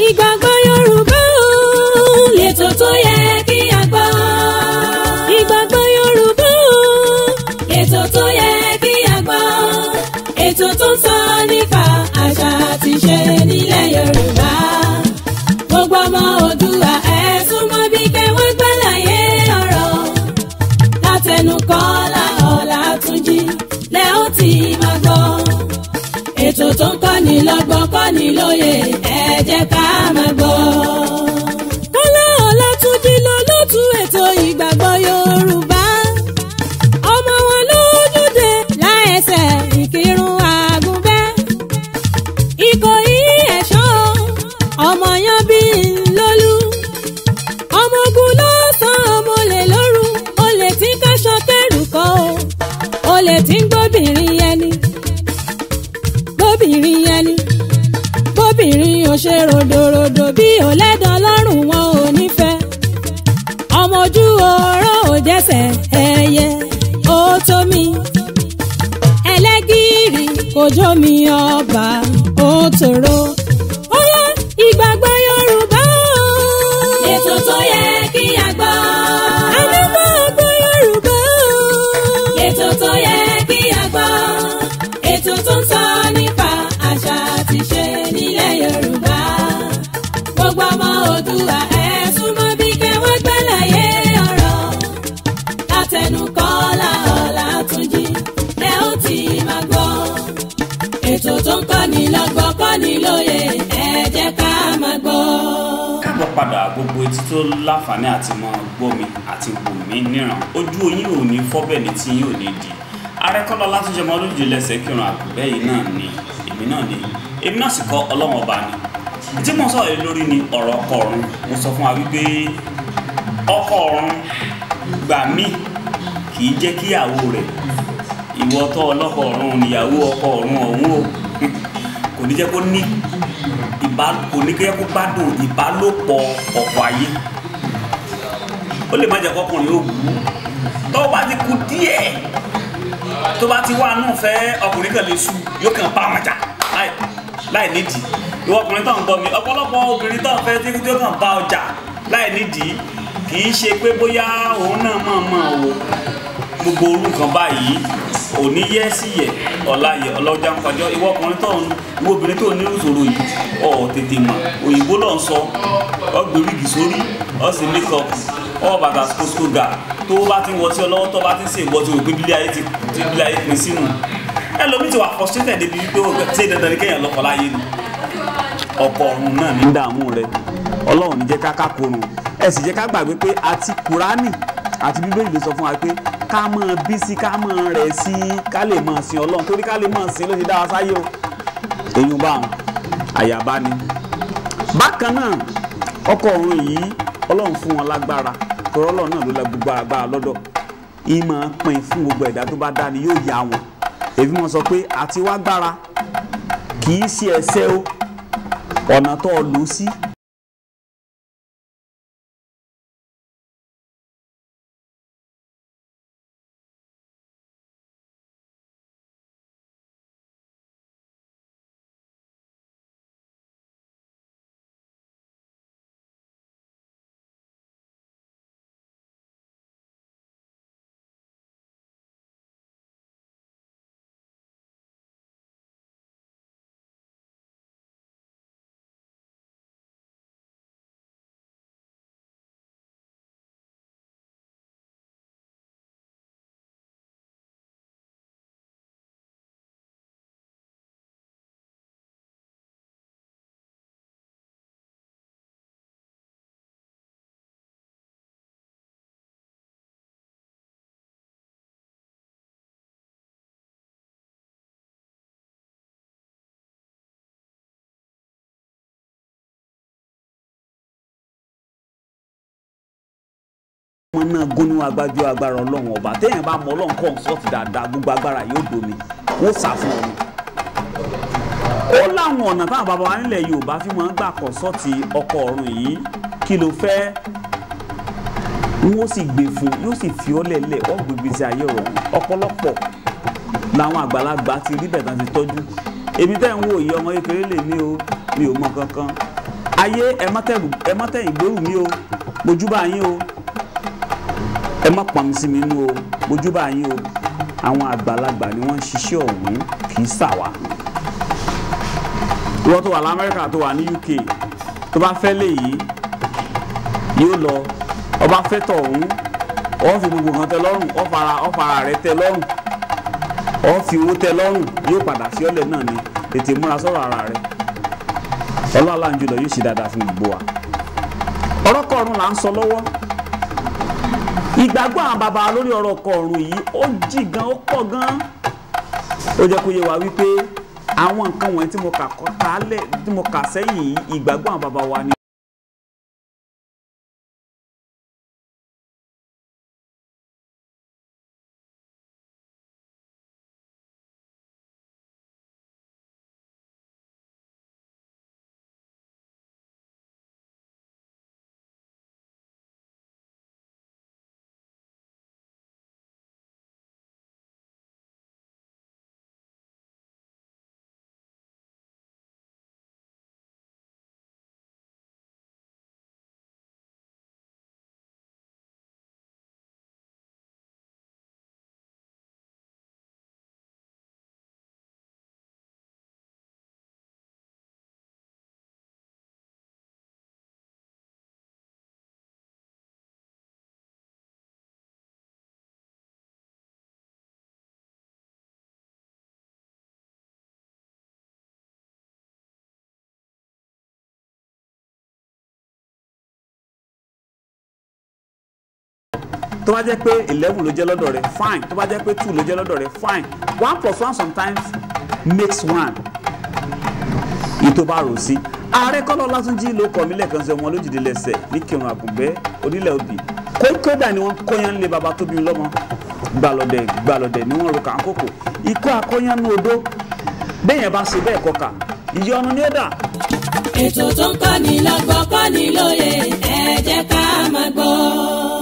Ìgbàgbọ́ Yorùbá o, lètò tó yẹ kí a gbọ́. Ìgbàgbọ́ Yorùbá o, ètò tó yẹ kí a gbọ́. Ètò tó ń sọ nípa àṣà àti ìṣe nílẹ̀ Yorùbá. Gbogbo ọmọ Oòduà ẹ súnmọ́ bí kẹwàá gbàlàyé ọ̀rọ̀. Látẹnu Kọ́lá Ọlátúnjí lẹ ó ti máa gbọ́. Ètò tó ń kọ́ni lọ́gbọ́n kọ́ni lóye ẹ jẹ́ ká máa gbọ́. Kọ́lá Ọlátúnjí lolótú ètò Ìgbàgbọ́ Yorùbá. Ọmọ wọn lójúde láẹsẹ̀ Ìkìrun Àgùnbẹ́. Ìkòyí ẹ̀ṣọ́ ọmọ yan bí ńlọ́lú. Ọmọ ogun ló sàn ọmọ olè lóru. Olè tí ń káṣọ kẹrù kọ́ o. Olè tí ń gbóbìnrin ẹni. Gbóbìnrin ẹni. Bóbìnrin ò ṣe ròdòròdò bí òlẹ́dàn lọ́rùn wọn ò nífẹ̀ẹ́. Ọmọ ojú ọ̀rọ̀ ò jẹ́sẹ̀ ẹyẹ ó tó mi. Ẹlẹ́gìrì kò jó mi ọba ó tòrò. Ó yá Ìgbàgbọ́ Yorùbá o. Ètò tó yẹ kí a gbọ́. Ẹni máa gbọ́ Yorùbá o. Ètò tó yẹ kí a gbọ́. Ètò tó ń sọ nípa àṣà àti ìṣe nílẹ̀ Yorùbá. Gbogbo ọmọ Oòduà ẹ súnmọ́ bí kẹwàá gbàlàyé ọ̀rọ̀. Látẹnu Kọ́lá Ọlátúnjí lẹ ó ti máa gbọ́. Ètò tó ń kọ́ni lọ́gbọ́n kọ́ni lóye ẹ jẹ́ ká máa gbọ́. Káàbọ̀ padà gbogbo etí tó láǹfààní àti mọ gbọ́ mi àti wò mí níran. Ojú oyin ò ní fọ́bẹ̀ ní tí yín ò ní di. Ààrẹ Kọ́lá Ọlátúnjí ọmọ olójúde lẹ́sẹ̀ kírun àgùnbẹ́ yìí náà ni èmi náà ni èmi náà sì kọ́ Ọlọ́run ọba ni. Tí mo sọ̀rọ̀ yìí lórí ni ọ̀rọ̀ ọkọ ọ̀run. Mo sọ fún wa wípé ọkọ ọ̀run gbà mí kì í jẹ́ kíyàwó rẹ̀ ìwọ tó ọlọ́kọ ọ̀run níyàwó ọkọ ọ̀run ọ̀hún o kò ní jẹ́ kó ní kò ní jẹ́ kó gbádùn ìbálòpọ̀ ọkọ ayé. Ó lè má jẹ́ kọkùnrin ó wù ú tó bá ti kú díẹ̀ tó bá ti wà nù fẹ́ ọkùnrin kan lè sú yóò kàn bá wọn jà láì nídìí. Ìwọ ọkùnrin tó ń gbọ́ mi, ọ̀pọ̀lọpọ̀ obìnrin tó ń fẹ́ tí ó kàn bá ọjà láì nídìí kì í ṣe pé bóyá òun náà mọ̀ mọ̀ o. Gbogbo orú nǹkan báyìí òní yẹ sí yẹ ọ̀la yẹ ọlọ́jà ń kọjọ́. Ìwọ ọkùnrin tó ń ìwọ obìnrin tó ní ìṣòro yìí ọ̀ tètè mọ̀ òyìnbó ló ń sọ ọ gbèrígì sórí ọ sì make-up ọ bàtà skoskoga tó bá ti ń wọ sí ọlọ́wọ́ tó bá ti ń ṣe ìwọ tí o gbé bílẹ̀ ayé ti bílẹ̀ ayé pín sínú. Ẹlòmíì ti wà frustrated débi wípé ó ṣe dandan ní kéèyàn lọ́kọ láyé ni. Ọkọ ọ̀run náà ní dààmú rẹ. Ọlọ́run ní jẹ́ ká kákorun. Ẹ sì jẹ́ ká gbàgbé pé àti Kùránì àti Bíbélì ló sọ fún wa pé ká máa bí sí ká máa rẹ̀ sí ká lè máa sin Ọlọ́run torí ká lè máa sin ló ti dá wa sáyé o. Eyín bá wọn àyàbá ni. Bákan náà ọkọ ọ̀run yìí Ọlọ́run fún wọn lágbára torí Ọlọ́run náà ló la gbogbo agbára lọ́dọ̀. Ìmọ̀ pín fún gbogbo ẹ̀dá tó bá dá ni yóò yá wọn. Èmi mọ̀ sọ pé àti wá gbára kì í ṣe ẹ̀ṣẹ̀ o ọ̀nà tó lò sí. Wọn náà gúnú agbájú agbára Ọlọ́run ọba téèyàn bá mọ Ọlọ́run kọ́ńsọ́ọ̀tì dáadáa gbogbo agbára yóò domi wọ́n sá fún ọ ni. Ó láwọn ọ̀nà táwọn bàbá wa nílẹ̀ Yorùbá fi máa ń gbà kọ́ńsọ́ọ̀tì ọkọ ọ̀run yìí kí ló fẹ́ wọ́n sì gbé fún yóò sì fi ọ́ lẹ̀lẹ̀ ọ́ gbègbè sí ayé rọ̀. Ọ̀pọ̀lọpọ̀ làwọn àgbàlagbà ti rí bẹ̀tàn ti tọ́jú. Èmi tẹ́ ń wò yìí ọmọ kékeré lè mí o mi ò mọ kankan. Ayé ẹ má tẹ̀yìn gbèrú mi o, mojúbà yín o. Ẹ má pọnmi sí mi nú o, mojúbà yín o. Àwọn àgbàlagbà ni wọ́n ń ṣiṣẹ́ ọ̀hún, kì í ṣàwà. Ìwọ tó wà lamẹ́ríkà, tó wà ní UK, tó bá fẹ́ léyìí yóò lọ. Ọba fẹ́ tọ̀ ọ̀hún, ó fi gbogbo nǹkan tẹ́ lọ́rùn, ó fara rẹ̀ tẹ́ lọ́rùn, ó fi owó tẹ́ lọ́rùn, yóò padà fi ọ́lẹ̀ náà ni. Tètè múra sọ̀rọ̀ ara rẹ̀. Ọlọ́lá ń jùlọ yóò ṣe dáadáa fún gbogbo wa. Ọ̀rọ̀ kọ̀ọ̀run là ń sọ lọ́wọ́. Ìgbàgbọ́ àwọn bàbá lórí ọ̀rọ̀ kọ̀ọ̀run yìí ó jì gan, ó pọ̀ gan. Ó jẹ́ kó yé wa wípé àwọn nǹkan wọ̀nyí tí mo kà kálẹ̀, tí mo kà sẹ́yìn yìí, ìgbàgbọ́ àwọn bàbá wa ni. Tó bá jẹ́ pé 11 ló jẹ́ lọ́dọ̀ rẹ̀, fine. Tó bá jẹ́ pé 2 ló jẹ́ lọ́dọ̀ rẹ̀, fine. 1 + 1 sometimes makes 1. Ìtò bá rò sí. Ààrẹ Kọ́lá Ọlátúnjí ló kọ́ mi lẹ́ẹ̀kan sí ọmọ olójúde lẹ́sẹ̀ ní Kírun Àgùnbẹ́ onílẹ̀ òbí. Kódà ni wọ́n kóyán lé baba tó bí lọ́mọ. Gbàlọ́dẹ̀ gbàlọ́dẹ̀ ni wọ́n ro kàńkòkò. Ikú akóyán nú odó. Bẹ́ẹ̀ yẹn bá ṣe bẹ́ẹ̀ kọkà. Ìyọnu ni ó dà. Ètò tó ń kọ́ni lọ́gbọ́n kọ́ni lóye, ẹ jẹ́ ká máa gbọ́.